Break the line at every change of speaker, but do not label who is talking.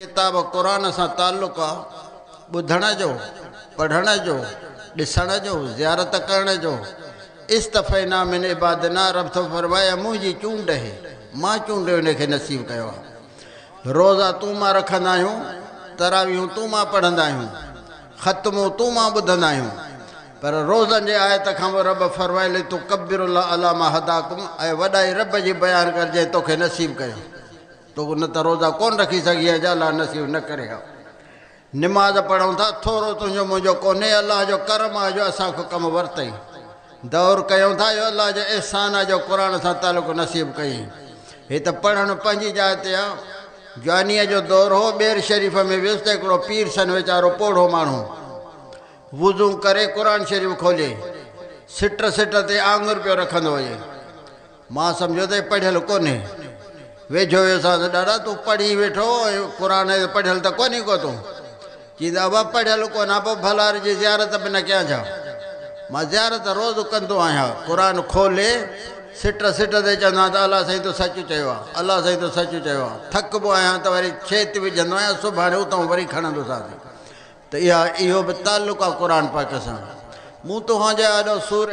ڪتاب قرآن سان تعلق آ، ٻڌڻ جو، پڙهڻ جو، ڏسڻ جو، زيارت ڪرڻ جو. اصطفينا من عبادنا، رب ٿو فرمائي منهنجي چونڊ اهي، مان چونڊي ان کي نصيب ڪيو آ. روزا تون مان رکندا آهيون، تراويحون تون مان پڙهندا آهيون، ختمو تون مان ٻڌندا آهيون، پر روزن جي آيت کان پوء رب فرمائي لتڪبروا الله علي ما هداڪم، ۽ وڏائي رب جي بيان ڪر جنهن توکي نصيب ڪيو. تو نه ته روزا ڪونه رکي سگهين ها جي الله نصيب نه ڪري ها. نماز پڙهون ٿا، ٿورو تنهنجو منهنجو ڪونهي، الله جو ڪرم آهي جو اسان کان ڪم ورتئي. دور ڪيون ٿا، اهو الله جو احسان آهي جو قرآن سان تعلق نصيب ڪيئي. هي ته پڙهڻ پنهنجي جاء تي آ. جوانيء جو دور هو، ٻير شريف ۾ ويس ته هڪڙو پير سن ويچارو پوڙهو ماڻهو وضو ڪري قرآن شريف کولي سٽ سٽ تي آڱر پيو رکندو وڃي. مان سمجهيو ته هي پڙهيل ڪونهي. ويجهو ويوسانس، ڏاڏا تون پڙهين ويٺو ۽ قرآن جو پڙهيل ته ڪونهين ڪو تون؟ چيائين ته ابا پڙهيل ڪونهان پوء ڀلار جي زيارت به نه ڪيان ڇا؟ مان زيارت روز ڪندو آهيان. قرآن کولي سٽ سٽ تي چوندو آهيان ته الله سائين تو سچ چيو آهي، الله سائين تو سچ چيو آهي. ٿڪبو آهيان ته وري ڇيت وجهندو آهيان، سڀاڻي اتان وري کڻندوسانس. ته اها اهو به تعلق آهي قرآن پاڪ سان. مون توهان جي آڏو سورة.